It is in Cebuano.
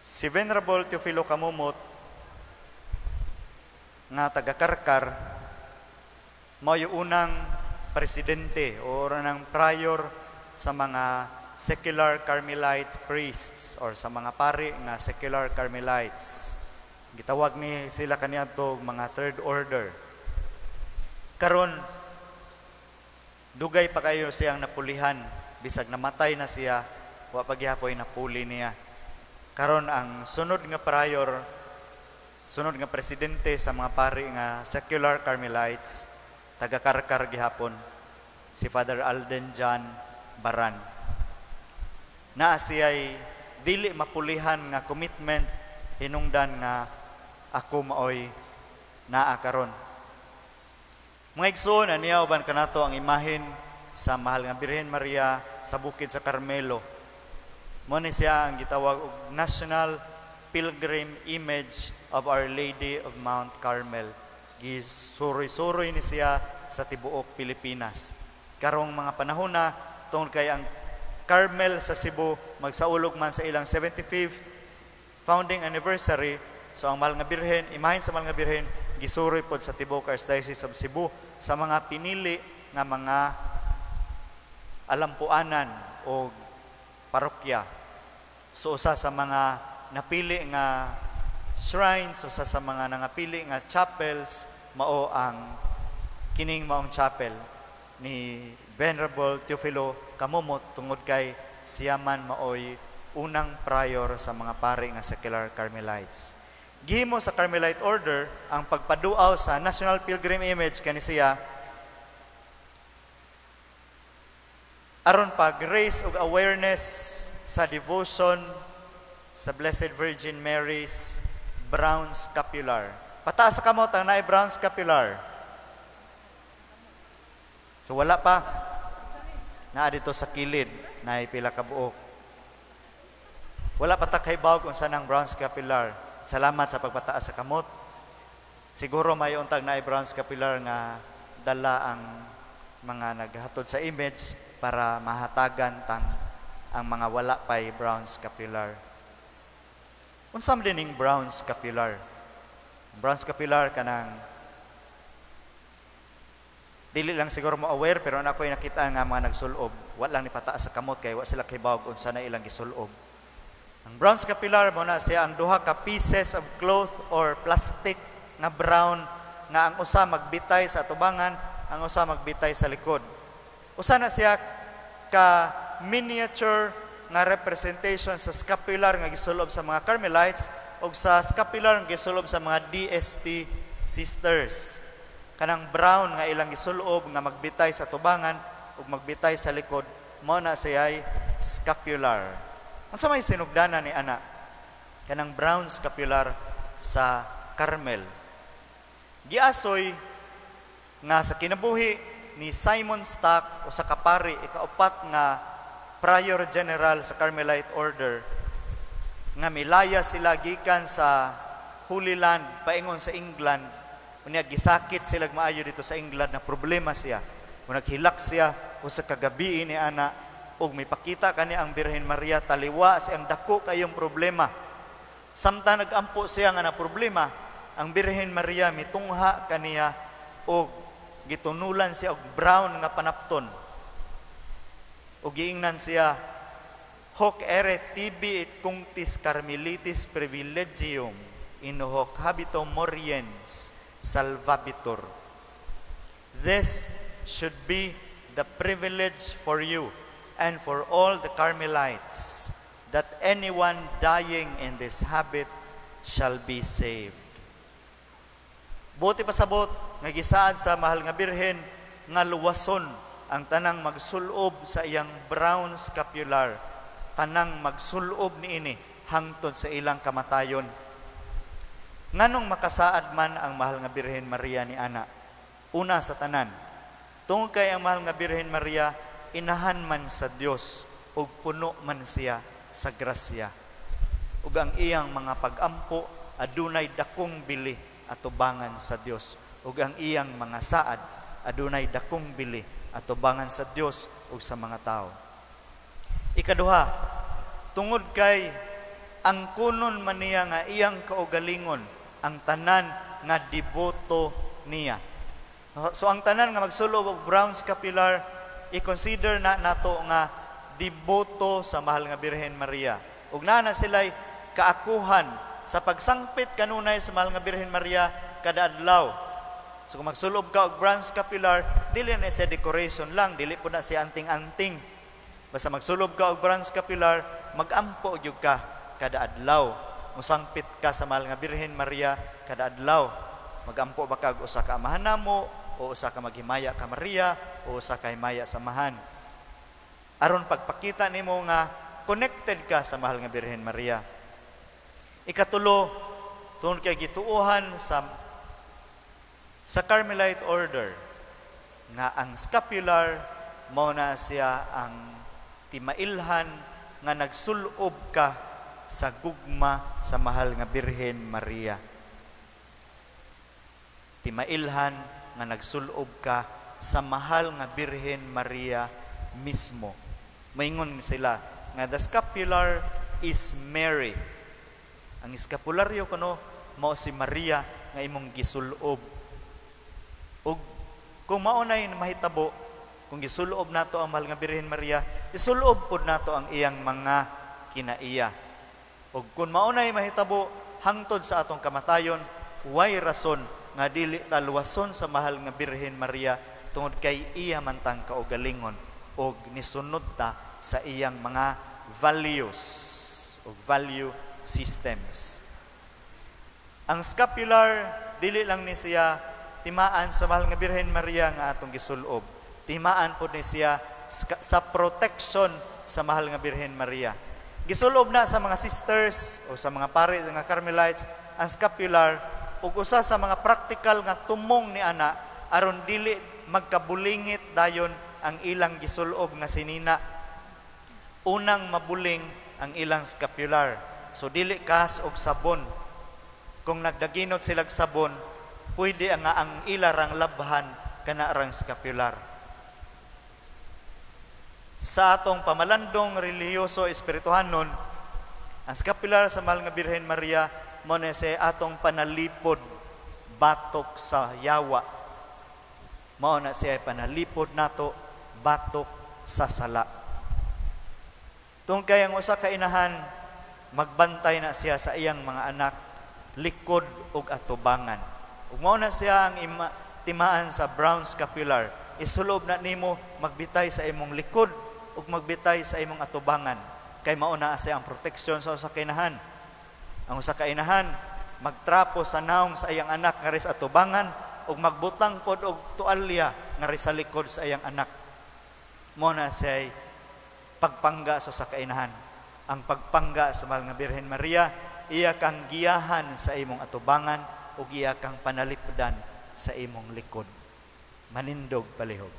Si Venerable Teofilo Camomot nga taga-Karkar mao yung unang presidente o ng prior sa mga secular Carmelite priests or sa mga pari nga secular Carmelites. Gitawag ni sila kaniadto mga third order. Karon, dugay pa kayo siyang napulihan, bisag namatay na siya, wa pa gihapoy napuli niya. Karon, ang sunod nga prior, sunod nga presidente sa mga pari nga secular Carmelites, taga Karkar gihapon, si Father Alden John Baran. Naa siya'y dili mapulihan nga commitment hinungdan nga ako maoy naa karon. Mga igsoon, aniya uban kanato ang imahen sa Mahal nga Birhen Maria sa bukid sa Carmelo. Mo ni siya ang gitawag og National Pilgrim Image of Our Lady of Mount Carmel. Gisuroy-suroy ni siya sa tibuok Pilipinas. Karong mga panahon na, tungod kay ang Carmel sa Cebu magsaulog man sa ilang 75th founding anniversary, so ang Mahal nga Birhen, imahen sa Mahal nga Birhen, gisuroy pod sa tibuok Archdiocese of Cebu sa mga pinili nga mga alampuanan o parokya. So usa sa mga napili nga shrines, usa sa mga nangapili nga chapels, mao ang kining maong chapel ni Venerable Teofilo Camomot tungod kay siya man maoy unang prior sa mga pari nga secular Carmelites. Gihimo sa Carmelite Order ang pagpaduaw sa National Pilgrim Image kani siya aron pag-raise og awareness sa devotion sa Blessed Virgin Mary's brown scapular. Pataas sa kamot ang naay brown scapular. So wala pa. Naa dito sa kilid, naay pila ka buok. Wala pa ta kahibaw kung unsa nang brown scapular. Salamat sa pagpataas sa kamot. Siguro may untag naay brown scapular nga dala ang mga naghatod sa image para mahatagan tang ang mga wala pay brown scapular. Unsa man dining brown scapular? Ang brown scapular, kanang dili lang siguro mo aware, pero ana ko'y nakita nga mga nagsulob, wa lang ni pataas sa kamot kay wa sila kibaw unsa na ilang gisulob. Ang brown scapular mo na siya ang duha ka pieces of cloth or plastic nga brown nga ang usa magbitay sa atubangan, ang usa magbitay sa likod. Usa na siya ka miniature nga representation sa scapular nga gisulob sa mga Carmelites o sa scapular nga gisulob sa mga DST sisters. Kanang brown nga ilang gisulob nga magbitay sa tubangan ug magbitay sa likod, mao na siya'y scapular. Unsa may sinugdanan ni ana? Kanang brown scapular sa Carmel. Giasoy nga sa kinabuhi ni Simon Stock, usa ka pari, ikaupat nga prior general sa Carmelite Order, nga milaya sila gikan sa Holy Land paingon sa England. Unya gisakit sila maayo dito sa England na problema siya. Kung naghilak siya usa ka gabi ni ana ug mipakita kani ang Birhen Maria taliwa sa ang dako kayong problema. Samtang nagampo siya nga na problema, ang Birhen Maria mitungha kaniya og gitunulan siya og brown nga panapton. Ug giingnan siya, "Hoc ere tibi et cunctis Carmelitis privilegium in hoc habito moriens salvabitur." This should be the privilege for you and for all the Carmelites, that anyone dying in this habit shall be saved. Buot ipasabot nga gisaad sa Mahal nga Birhen nga luwason ang tanang magsulob sa iyang brown scapular, tanang magsulob niini hangtod sa ilang kamatayon. Nganong makasaad man ang Mahal nga Birhen Maria ni ana? Una sa tanan, tungod kay ang Mahal nga Birhen Maria inahan man sa Dios ug puno man siya sa grasya. Ug ang iyang mga pag-ampo adunay dakong bili atubangan sa Dios, ug ang iyang mga saad adunay dakong bili atubangan sa Dios ug sa mga tao. Ikaduha, tungod kay Ang kunon man niya nga iyang kaugalingon ang tanan nga deboto niya. So ang tanan nga magsulob og brown scapular, i-consider na nato nga deboto sa mahal nga Birhen Maria. Ug naa na sila'y kaakuhan sa pagsangpit kanunay sa mahal nga Birhen Maria kada adlaw. So kung magsulob ka og brown scapular, dili na siya decoration lang, dili po na siya anting-anting. Basta magsulob ka og brown scapular, magampo gyud ka kada adlaw. Musangpit ka sa mahal nga Birhen Maria kada adlaw. Magampo ba kag usa ka Amahan namo o usa ka Maghimaya ka Maria o usa ka Himaya sa Amahan? Aron pagpakita nimo nga connected ka sa mahal nga Birhen Maria. Ikatulo, tungod kay gituohan sa Carmelite Order nga ang scapular mao na siya ang timailhan nga nagsulob ka sa gugma sa mahal nga Birhen Maria. Timailhan nga nagsulob ka sa mahal nga Birhen Maria mismo. Maingon sila nga the scapular is Mary. Ang eskapularyo kuno mao si Maria nga imong gisulob. Ug kung mao nay mahitabo, kung gisulob nato ang mahal nga Birhen Maria, isulob pod nato ang iyang mga kinaiya. Ug kung mao nay mahitabo hangtod sa atong kamatayon, way rason nga dili ta luwason sa mahal nga Birhen Maria tungod kay iya man tang kaugalingon og nisunod ta sa iyang mga values o value systems. Ang scapular dili lang ni siya timaan sa mahal nga Birhen Maria nga atong gisulob. Timaan pod ni siya sa protection sa mahal nga Birhen Maria. Gisulob na sa mga sisters o sa mga pare nga Carmelites ang scapular, ug usa sa mga practical nga tumong ni ana aron dili magkabulingit dayon ang ilang gisulob nga sinina. Unang mabuling ang ilang scapular. So dili kas og sabon. Kung nagdaginot silag sabon, pwede nga ang ila rang labhan kana rang scapular. Sa atong pamalandong relihiyoso espirituhanon, ang scapular sa mahal nga Birhen Maria mo na siya atong panalipod batok sa yawa. Mao na siya panalipod nato batok sa sala. Tungkol kay ang usa ka inahan, magbantay na siya sa iyang mga anak likod ug atubangan. Ug mao na siya ang timaan sa brown scapular. Isulob na nimo magbitay sa imong likod ug magbitay sa imong atubangan. Kay mao na siya ang proteksyon sa usa ka inahan. Ang usa ka inahan magtrapo sa naong sa iyang anak ngari sa atubangan ug magbutang pod og tualya ngari sa likod sa iyang anak. Mao na siya pagpangga sa usa ka inahan. Ang pagpangga sa mahal nga Birhen Maria, iya kang giyahan sa imong atubangan ug iya kang panalipdan sa imong likod. Manindog palihog.